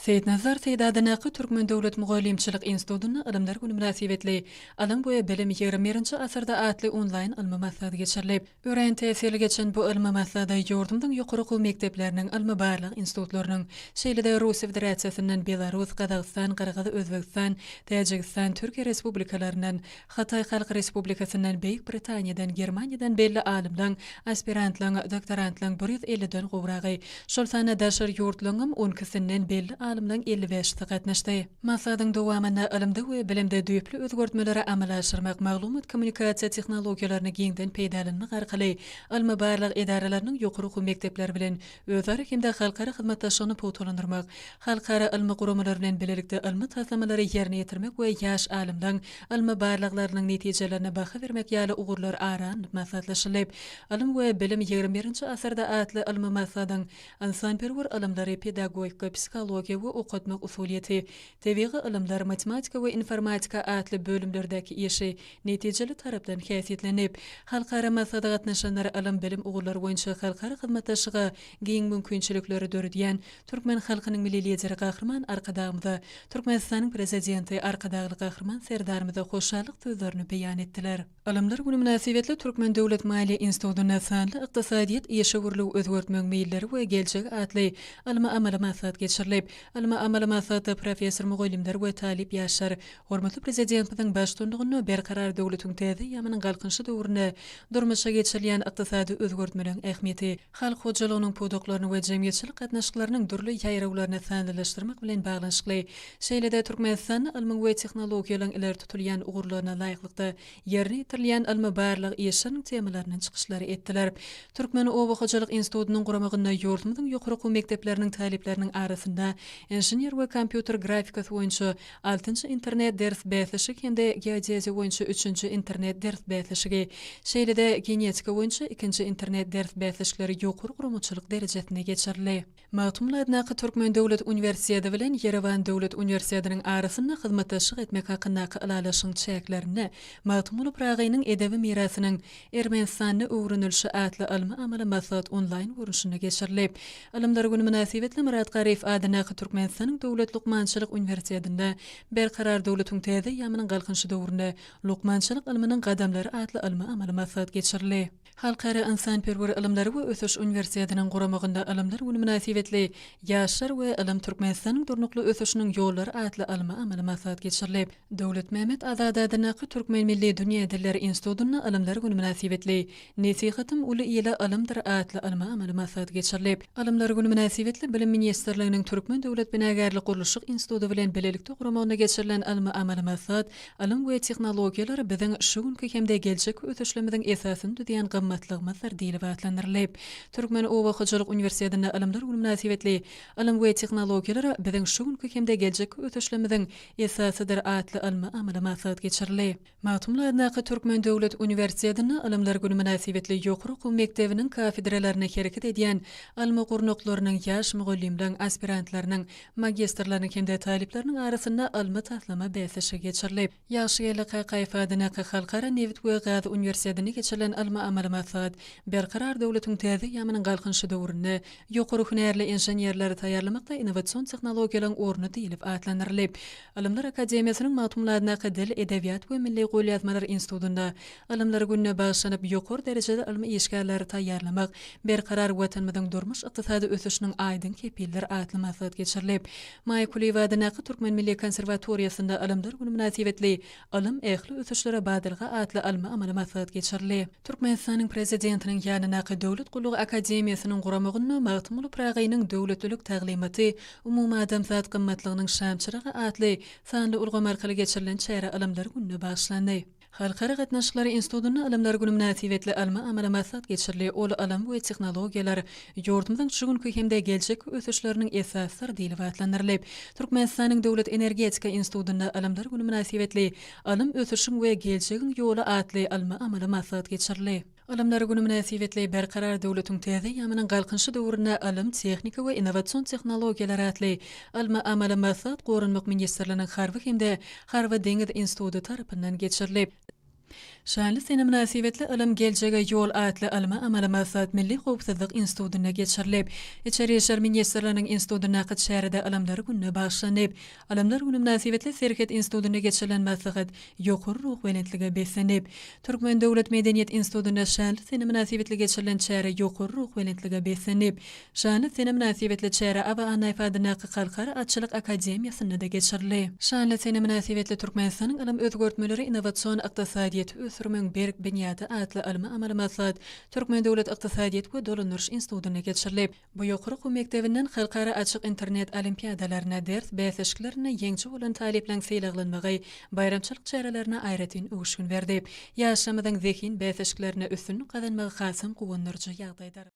Seýitnazar Seýit adyndaky Türkmen döwlet mugallymçylyk institutynda Ylymlar güni mynasybetli Ylym we bilim ýigrimi birinji asyrda atly onlaýn ylmy maslahat geçirilip, Örän täsirli geçen bu ylmy maslahata ýurdumyzyň ýokary okuw mekdepleriniň, ylmy-barlag institutlarynyň, şeýle-de Russiýa Federasiýasyndan, Belarus, Gazagystan, Gyrgyz, Özbegistan, Täjigistan, Türkiýe Respublikalaryndan, Hytaý Halk Respublikasyndan, Beýik Britaniýadan, Germaniýadan belli alymlaň, aspirantlaň, doktorantlaň bir 150-den gowragy, şol sanda daşary ýurtlaňam on ikisinden belli alymlaň 55-si gatnaşdy. Maslahatyň dowamynda ylymda we bilimde düýpli özgertmeleri amala aşyrmak, maglumat-kommunikasiýa tehnologiýalaryny giňden peýdalanmak arkaly ylmy-barlag edaralarynyň ýokary okuw mekdepleri bilen özara hem-de halkara hyzmatdaşlygyny pugtalandyrmak, halkara ylmy guramalar bilen bilelikde ylmy taslamalary ýerine ýetirmek we ýaş alymlaň ylmy barlaglarynyň netijelerine baha bermek ýaly ugurlar ara alnyp maslahatlaşyldy. Ylym we bilim ýigrimi birinji asyrda atly ylmy maslahatyň Ynsanperwer ylymlary, pedagogika, psihologiýa we okatmak usulyýeti, tebigy ylymlar, matematika we informatika atly bölümlerdäki işi netijeli tarapdan häsiýetlenip, halkara maslahata gatnaşanlar ylym-bilim ugurlary boýunça halkara hyzmatdaşlyga giň mümkinçilikleri döredýän türkmen halkynyň Milli Lideri Gahryman Arkadagymyza, Türkmenistanyň Prezidenti Arkadagly Gahryman Serdarymyza hoşallyk sözlerini beýan etdiler. Ylymlar güni mynasybetli Türkmen döwlet maliýe institutynda Sanly ykdysadyýet, işewürligi özgertmegiň meýilleri we geljegi atly ylmy-amaly maslahat geçirilip, ylmy-amaly maslahatda professor-mugallymlar we talyp ýaşlar hormatly Prezidentimiziň baştutanlygynda Berkarar döwletiň täze eýýamynyň Galkynyşy döwründe durmuşa geçirilýän ykdysady özgertmeleriň ähmiýeti, halk hojalygynyň pudaklaryny we jemgyýetçilik gatnaşyklarynyň dürli ýaýrawlaryny sanlylaşdyrmak bilen baglanyşykly, şeýle-de Türkmenistanda ylmyň we tehnologiýalaryň ileri tutulýan ugurlaryna laýyklykda ýerine ýetirilýän ylmy-barlag işleriniň temalaryndan çykyşlary etdiler. Türkmen oba hojalyk institutynyň guramagynda ýurdumyzyň ýokary okuw mekdepleriniň talyplarynyň arasynda inžener we kompýuter grafikasy boýunça Altynjy internet ders bäsleşigi hem-de geodeziýa boýunça üçünji internet ders bäsleşigi, şeýle-de genetika boýunça ikinji internet ders bäsleşikleri ýokary guramaçylyk derejesinde geçirildi. Magtymguly adyndaky Türkmen döwlet uniwersiteti bilen Ýerewan döwlet uniwersitetiniň arasynda hyzmatdaşlyk etmek hakyndaky ylalaşygyň çäklerinde Magtymguly Pyragynyň edebi mirasynyň Ermenistanda öwrenilişi atly ylmy-amaly maslahat onlaýn görnüşinde geçirildi. Ylymlar güni mynasybetli Myrat Garyýew adyndaky Türkmenistanyň Döwlet lukmançylyk uniwersitetinde Berkarar döwletiň täze eýýamynyň Galkynyşy döwründe lukmançylyk ylmynyň gadamlary atly ylmy-amaly maslahat geçirildi. Halkara ynsanperwer ylymlary we ösüş uniwersitetiniň guramagynda Ylymlar güni mynasybetli Ýaşlar we ylym, Türkmenistanyň durnukly ösüşiniň ýollary atly ylmy-amaly maslahat geçirildi. Döwletmämmet Azady adyndaky Türkmen milli dünýä dilleri institutynda Ylymlar güni mynasybetli Nesihatym uly ile ylymdyr atly ylmy-amaly maslahat geçirilip, Ylymlar güni mynasybetli Bilim ministrliginiň Türkmen döwlet binagärlik-gurluşyk instituty bilen bilelikde guramagynda geçirilen ylmy-amaly maslahat Ylym we tehnologiýalar biziň şu günki hem-de geljekki ösüşlerimiziň esasyny düzýän gymmatlygymyzdyr diýlip atlandyrylyp, Türkmen oba hojalyk uniwersitetinde Ylymlar güni mynasybetli Ylym we tehnologiýalar biziň şu günki hem-de geljekki ösüşlerimiziň esasydyr atly ylmy-amaly maslahat geçirildi. Magtymguly adyndaky Türkmen döwlet uniwersitetinde Ylymlar güni mynasybetli ýokary okuw mekdebiniň kafedralarynda hereket edýän ylmy gurnaklarynyň ýaş mugallymlaryň, aspirantlarynyň, magistrlarynyň hem-de talyplarynyň arasynda ylmy-taslama bäsleşigi geçirildi. Ýagşygeldi Kakaýew adyndaky Halkara nebit we gaz uniwersitetinde geçirilen ylmy-amaly maslahat Berkarar döwletiň täze eýýamynyň Galkynyşy döwründe ýokary hünärli inženerleri taýýarlamakda innowasion tehnologiýalaryň orny diýlip atlandyryldy. Ylymlar akademiýasynyň Magtymguly adyndaky Dil, edebiýat we milli golýazmalar institutynda Ylymlar gününe bagyşlanyp ýokary derejeli ylmy işgärleri taýýarlamak Berkarar Watanymyzyň durmuş-ykdysady ösüşiniň aýdyň kepilidir atly maslahat geçirilip, Maýa Kulyýewa adyndaky Türkmen milli konserwatoriýasynda Ylymlar güni mynasybetli Ylym ähli ösüşlere badalga atly ylmy-amaly maslahat geçirildi. Türkmenistanyň Prezidentiniň ýanyndaky Döwlet gullugy akademiýasynyň guramagynda Magtymguly Pyragynyň döwletlilik taglymaty, umumadamzat gymmatlygynyň şamçyragy atly sanly ulgam arkaly geçirilen çäre Ylymlar gününe bagyşlandy. Halkara gatnaşyklary institutynda Ylymlar güni mynasybetli ylmy-amaly maslahat geçirildi. Ol Ylym we tehnologiýalar ýurdumyzyň şu günki hem-de geljekki ösüşleriniň esasydyr diýlip atlandyrylyp, Türkmenistanyň Döwlet energetika institutynda Ylymlar güni mynasybetli Ylym ösüşiň we geljegiň ýoly atly ylmy-amaly maslahat geçirildi. Ylymlar güni mynasybetli Berkarar döwletiň täze eýýamynyň Galkynyşy döwründe ylym, tehnika we innowasion tehnologiýalar atly ylmy-amaly maslahat Goranmak ministrliginiň Harby hem-de harby-deňiz instituty tarapyndan geçirilip. Şanly sene mynasybetli Ylym geljege ýol atly ylmy-amaly maslahat Milli howpsuzlyk institutynda geçirilip, Içeri işler ministrliginiň institutyndaky çärede Ylymlar gününe bagyşlandy. Ylymlar güni mynasybetli Serhet institutynda geçirilen maslahat ýokary ruhubelentlige beslenip, Türkmen döwlet medeniýet institutynda şanly sene mynasybetli geçirilen çäre ýokary ruhubelentlige beslenip, Şanly sene mynasybetli çäre Aba Annaýew adyndaky Halkara atçylyk akademiýasynda-da geçirildi. Şanly sene mynasybetli Türkmenistanyň ylym özgertmeleri innowasion ykdysadyýeti ösdürmegiň berk binýady atly ylmy-amaly maslahat Türkmen döwlet ykdysadyýet we dolandyryş institutynda geçirilip, Bu ýokary okuw mekdebinden halkara açyk internet olimpiadalarynda, ders bäsleşiklerinde ýeňiji bolan talyplaryň sylaglanmagy baýramçylyk çärelerine aýratyn öwüşgin berdi. Ýaşlarymyzyň zehin bäsleşiklerinde üstünlik gazanmagy hasam guwandyryjy ýagdaýdyr.